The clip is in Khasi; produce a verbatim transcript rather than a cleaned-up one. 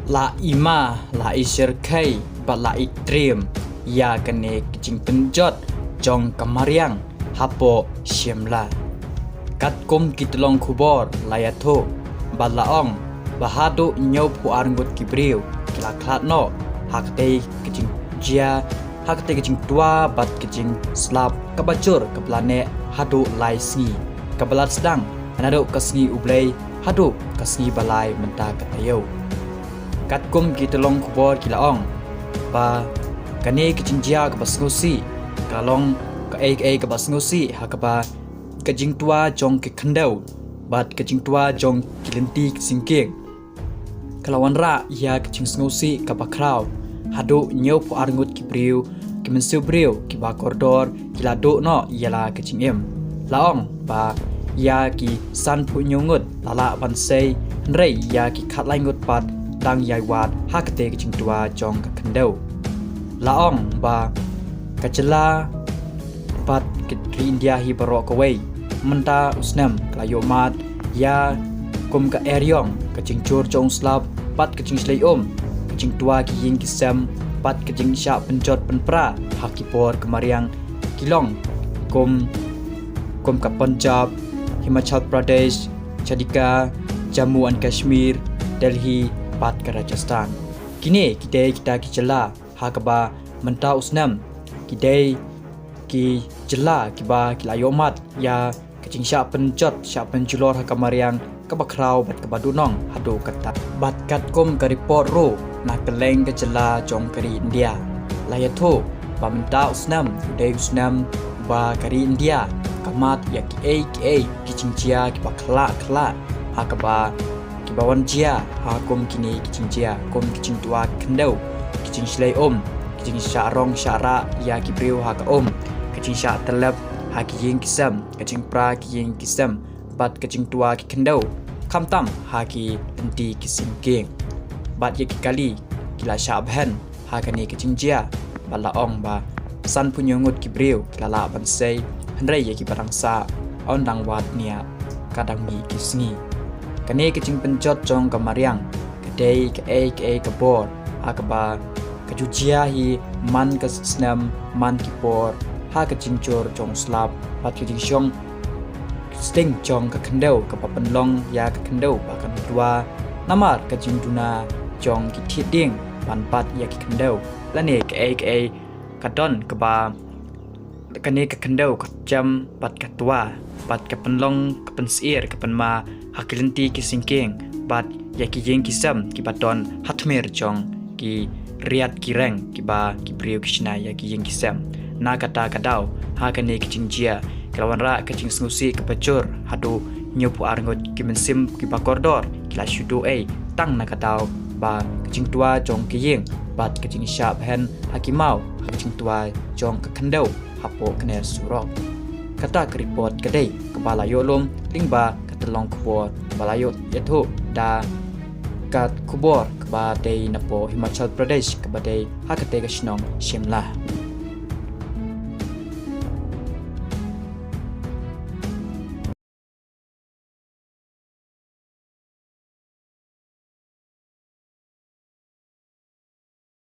la ima, la i syrkhei bad la i triem ïa kane ka jingpynjot jong ka mariang hapoh Shimla. Katkum ki tyllong khubor la ïathuh bad la ong ba haduh hynñiewphew ar ngut ki briew ki la khlad noh ha katei ka jingjia, ha katei ka jingtwa bad ka jingslap kaba jur kaba la neh haduh lai sngi, kaba la sdang naduh ka sngi U Blei haduh ka sngi ba lai mynta ka taïew. Katkum ki tyllong khubor ki la ong ba kane ka jingjia kaba sngewsih ka long kaei kaei kaba sngewsih ha kaba ka jingtwa jong ki khyndew bad ka jingtwa jong ki lynti ki syngkien ka la wanrah ïa ka jingsngewsih kaba khraw haduh hynñiewphew ar ngut ki briew, ki mynsiem briew kiba kordor ki la duh noh ïa la ka jingim. La ong ba ïa ki sanphew hynñiew ngut la lah ban sei, hynrei ïa ki khatlai ngut pat dang ïai wad ha katei ka jingtwa jong ka khyndew. La ong ba ka jylla bad ka ri India hi baroh kawei mynta u snem ka la ïohmad ïa kum ka eriong, ka jingjur jong u slap bad ka jingshlei um, ka jingtwa ki ïing ki sem bad ka jingshah pynjot pynpra ha ki por ka mariang ki long kum, kum ka Punjab, Himachal Pradesh, Chandigarh, Jammu and Kashmir, Delhi bad ka Rajasthan. Kine ki dei kita ki jylla ha kaba mynta u snem ki dei ki jylla kiba ki la ïohmad ïa ka jingshah pynjot shah pynjulor ha ka mariang kaba khraw bad kaba duhnong haduh katta. Bad katkum ka report ruh na kylleng ka jylla jong ka ri India la ïathuh ba mynta u snem u dei u snem ba ka ri India ka mad ïa kiei kiei ki jingjia kiba khlah khlah ha kaba kiba wan jia ha kum kine ki jingjia, kum ki jingtwa ki khyndew, ki jingshlei um, ki jingshah rong shah rah ïa ki briew ha ka um, ki jingshah tyllep ha ki ïing ki sem, ki jingpra ki ïing ki sem bad ki jingtwa ki khyndew, khamtam ha ki lynti ki syngkien. Bad ïa ki kali ki la shah bhen ha kane ka jingjia, bad la ong ba sanphew hynñiew ngut ki briew ki la lah ban sei, hynrei ïa kiba dang sah, yn dang wad nia ka dang mih ki sngi. Kane ka jingpynjot jong ka mariang ka dei kaei kaei ka bor ha kaba ka ju jia hi man ka snem man ki por, ha ka jingjur jong u slap bad ka jingshong sting jong ka khyndew kaba pynlong ïa ka khyndew ba kan twa namar ka jingduna jong ki thied dieng ban bat ïa ki khyndew, lane kaei kaei ka don kaba kane ka khyndew ka jem bad ka twa bad ka pynlong ka pynsyier ka pynma ha ki lynti ki syngkien bad ïa ki ïing ki sem kiba don ha tmier jong ki riat ki reng kiba ki briew ki shna ïa ki ïing ki sem. Na kata ka daw, ha kane ka jingjia ka la wanrah ka jingsngewsih kaba jur haduh hynñiewphew ar ngut ki mynsiem kiba kordor ki la shu duh ei tang na ka daw ba ka jingtwa jong ki ïing bad ka jingshah bhen ha ki maw ha ka jingtwa jong ka khyndew hapoh kane surok. Kata ka report ka dei kaba la ïoh lum lyngba ka tyllong khubor kaba la ïoh ïathuh da ka khubor kaba dei napoh Himachal Pradesh kaba dei ha katei ka shnong Shimla.